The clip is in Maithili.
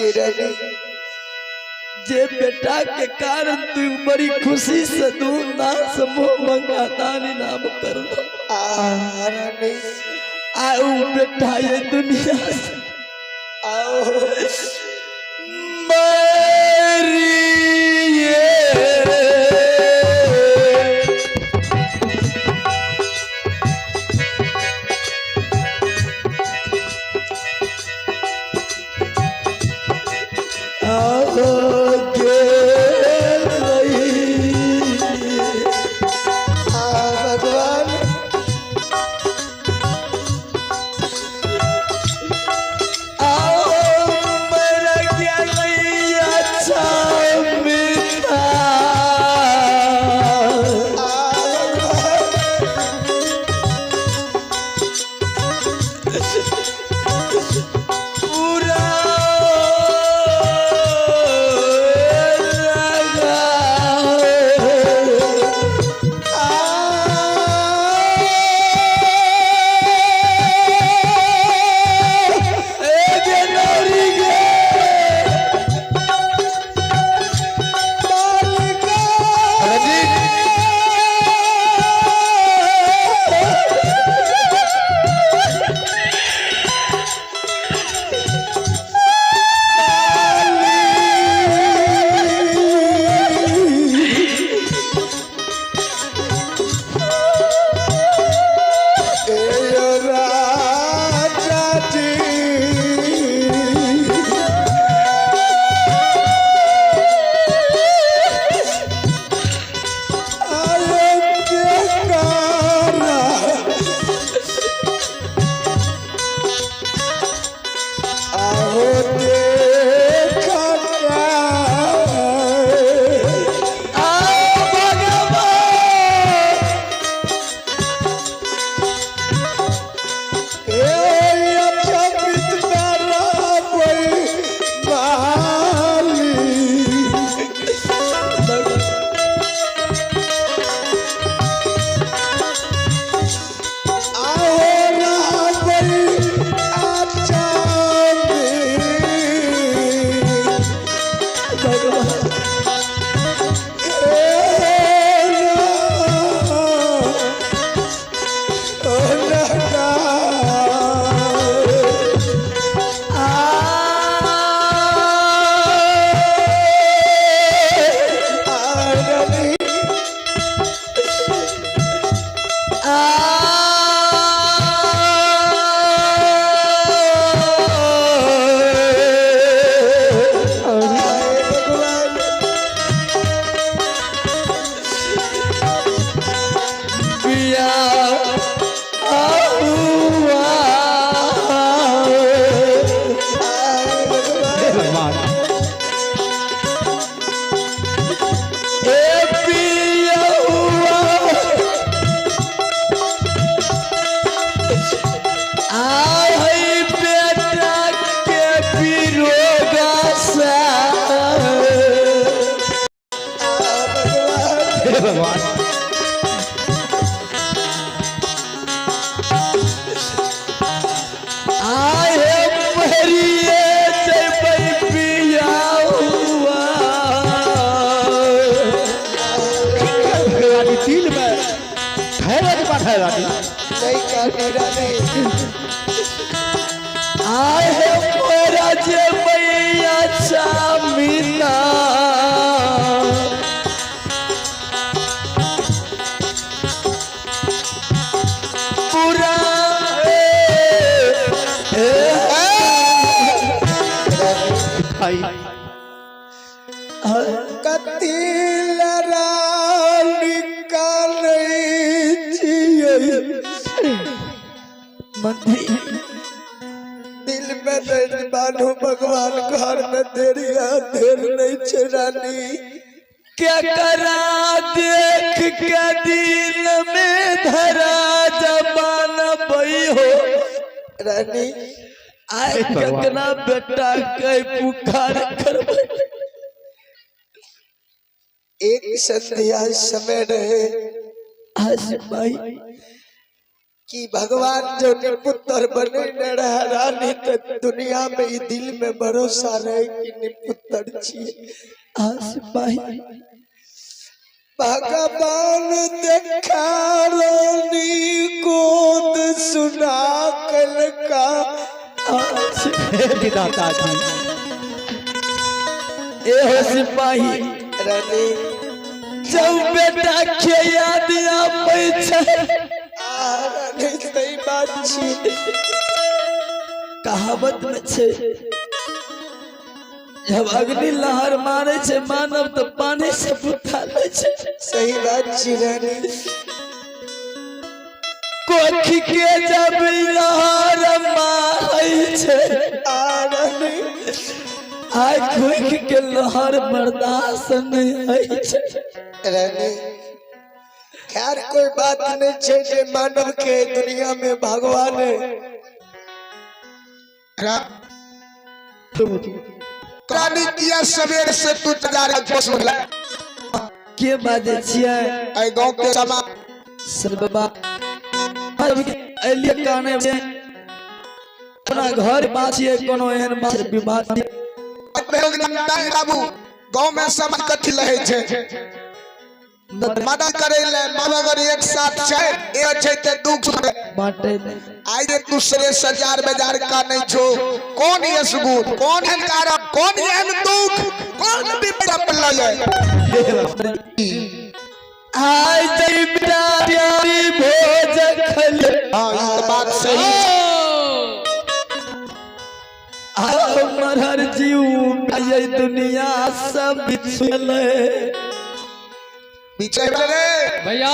छियै रानी। जे बेटा के कारण तू बड़ी खुशी से तू ना समूह मंगा दानी नाम कर दो। आ रानी। आऊ बेटा ये दुनिया से आओ। मरिए। आगे रही। आ भगवान। आओ मेरा क्या नहीं अच्छा मिलता। आ भगवान। पूरा लगा। ए गे नौरी गे। रंजीत। राजा जी। आओ देखा। आओ भगवान। भगवान। आ पिया हे भगवान। ए पिया आई बेटा के पिरोगा सा। हे भगवान। आए मरिए जबै पिया हुआ। रानी तिल में ठहरा के पाठ है रानी। नहीं काटी रानी। आए मोरा जबैया चामिना। पूरा ए, भाई। कतील रानी कानै छियै। मंत्री। दिल में दर्द बान्हू भगवान, घर में देरी देर नहीं छै रानी। क्या करा देख के दिल में धरा जबान बई हो। रानी। आय ककना बेटा के पुकार करबै। एक संध्या समय रहे। आज भाई। कि भगवान जो निपुत्र बने न रहे रानी तो दुनिया में ई दिल में भरोसा रहे कि निपुत्र छिए। आ सिपाही भगवान देखा रानी गोद सुना कल का। हे विधाता जी। ए हो सिपाही रानी जब बेटा के याद आबै छै। आ रानी सही बात छी। कहावत में छै जब अग्नि लहर मारे छै मानव तो पानी से पुथा लै छै। सही बात छी रानी। कोखी के जब लहर मारै छै आ रानी आइ कोखी के लहर बर्दाश्त नहीं होइ छै। रानी खैर कोई बात नहीं छे जे मानव के दुनिया में भगवान है। रानी किया सवेर से तू जा रहा है? के बाजै छियै? ऐ गांव के समा सर बाबा एलियै काने में अपना घर बात छियै कोनो एहन बात विवाद बाबू गांव में समाज कथी लहे छे मदद करे ले माँ अगर एक साथ छे एक छे ते दुख बांटे नहीं। आई रे दूसरे सजार बाजार का नहीं छो कौन ये सबूत कौन एहन कारण कौन एहन दुख कौन विपदा पड़ल है। आइ जई बिना प्यारी भोज खले। हाँ ई तो बात सही। मरहर जीव ये दुनिया सब बिछले। पीछे रे भैया।